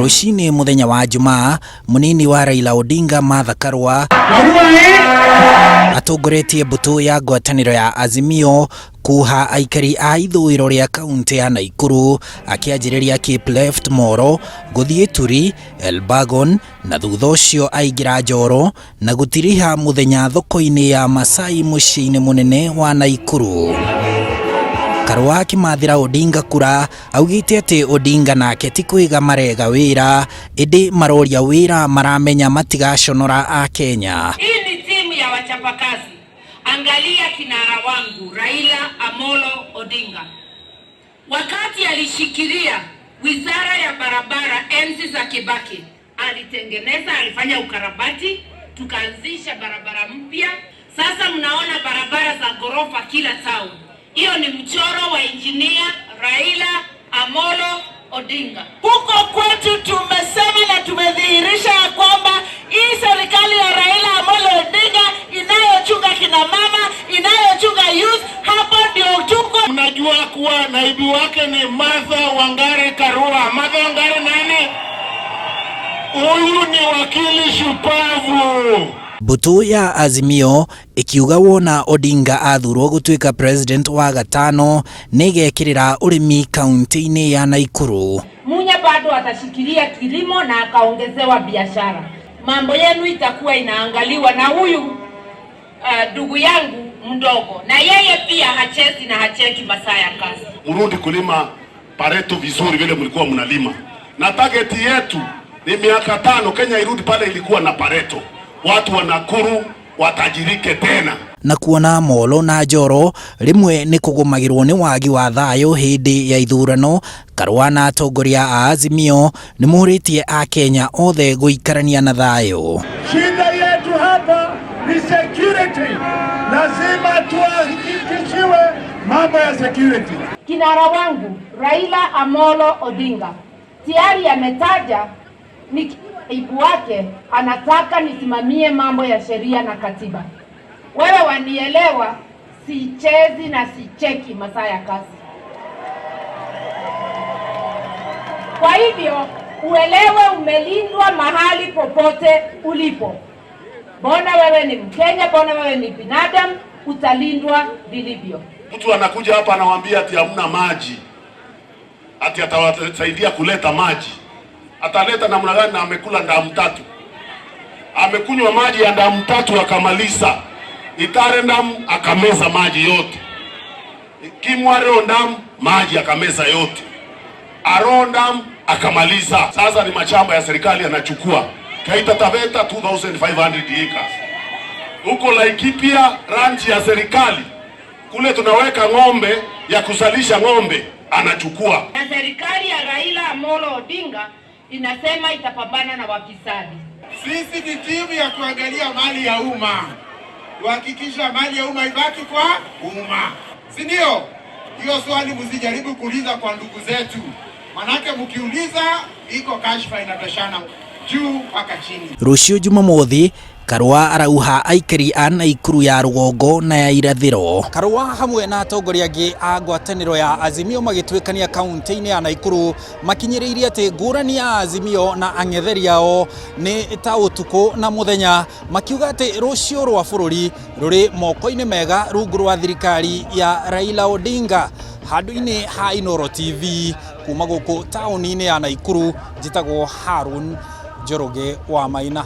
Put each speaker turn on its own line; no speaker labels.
Rũcinĩ mũthenya wa Jumaa, mũnini wa Raila Odinga Martha Karua atongoretie mbũtũ ya ngwatanĩro ya Azimio kuha aikari a ithũĩro rĩa kaunti ya Naikuru akĩanjĩrĩria Cape Left Moro gũthiĩ Turi, Elbagon na thutha ũcio aingĩra Njoro na gũtiriha mũthenya thoko-inĩ ya Masai mũciĩ-inĩ mũnene wa Naikuru. Karũa akĩmathĩra Odinga kura augĩte atĩ Odinga nake ti kwĩga marega wĩra ĩndĩ maroria wĩra maramenya matigaconora a Kenya.
Hii ni timu ya wachapakazi. Angalia kinara wangu Raila Amolo Odinga, wakati alishikilia wizara ya barabara enzi za Kibaki, alitengeneza, alifanya ukarabati, tukaanzisha barabara mpya. Sasa mnaona barabara za ghorofa kila town. Hiyo ni mchoro wa injinia Raila Amolo Odinga.
Huko kwetu tumesema na tumedhihirisha ya kwamba hii serikali ya Raila Amolo Odinga inayochunga kina mama, inayochunga youth, hapo ndio tuko.
Mnajua kuwa naibu wake ni Martha Wangare Karua. Martha Wangare nani? Huyu ni wakili shupavu.
Mbũtũ ya Azimio ĩkiuga wona Odinga athurwo gũtuĩka president wa gatano nĩĩgekĩrĩra ũrĩmi kaunti-inĩ ya Naikuru.
Munya bado atashikilia kilimo na akaongezewa biashara. Mambo yenu itakuwa inaangaliwa na huyu ndugu yangu mdogo, na yeye pia hachezi na hacheki masaa ya kazi.
Mrudi kulima Pareto vizuri vile mlikuwa mnalima, na target yetu ni miaka 5 Kenya irudi pale ilikuwa na Pareto, watu wa Nakuru watajirike tena.
Na kuona Molo na Njoro rĩmwe nĩ kũgũmagĩrwo nĩ wagi wa thayũ hĩndĩ ya ithurano, Karũa na atongoria a Azimio nĩ morĩtie Akenya othe gũikarania na thayũ.
Shida yetu hapa ni security, lazima tuhakikishiwe mambo ya security.
Kinara wangu Raila Amolo Odinga tayari ametaja nikiwa naibu wake, anataka nisimamie mambo ya sheria na katiba. Wewe wanielewa, sichezi na sicheki masaa ya kazi. Kwa hivyo uelewe umelindwa mahali popote ulipo. Bona wewe ni Mkenya, bona wewe ni binadamu, utalindwa vilivyo.
Mtu anakuja hapa anawaambia ati hamna maji, ati atawasaidia kuleta maji. Ataleta namna gani? Na amekula ndamu tatu, amekunywa maji ya ndamu tatu akamaliza. Itare ndamu akameza maji yote, Kimwario ndamu maji akameza yote, Aro ndamu akamaliza. Sasa ni mashamba ya serikali anachukua. Kaita Taveta 2500 acres, huko Laikipia ranch ya serikali kule tunaweka ng'ombe ya kuzalisha ng'ombe anachukua.
Na serikali ya Raila Amolo Odinga inasema itapambana na wafisadi.
Sisi ni timu ya kuangalia mali ya umma, kuhakikisha mali ya umma ibaki kwa umma, si ndio? Hiyo swali msijaribu kuuliza kwa ndugu zetu, manake mkiuliza iko kashfa inatoshana juu mpaka chini.
Rũciũ Jumamothi Karũa arauha aikari a Naikuru ya rũgongo na ya irathĩro. Karũa hamwe na atongoria angĩ a ngwatanĩro ya Azimio magĩtuĩkania kaunti-inĩ ya Naikuru makinyĩrĩirie atĩ ngũrani ya Azimio na ang'etheri ao nĩ ta ũtukũ na mũthenya, makiuga atĩ rũciũ rwa bũrũri rũrĩ moko-inĩ mega rungu rwa thirikari ya Raila Odinga. Handũ-inĩ ha Inooro TV kuma gũkũ taũni-inĩ ya Naikuru, njĩtagwo Harun Njoroge wa Maina.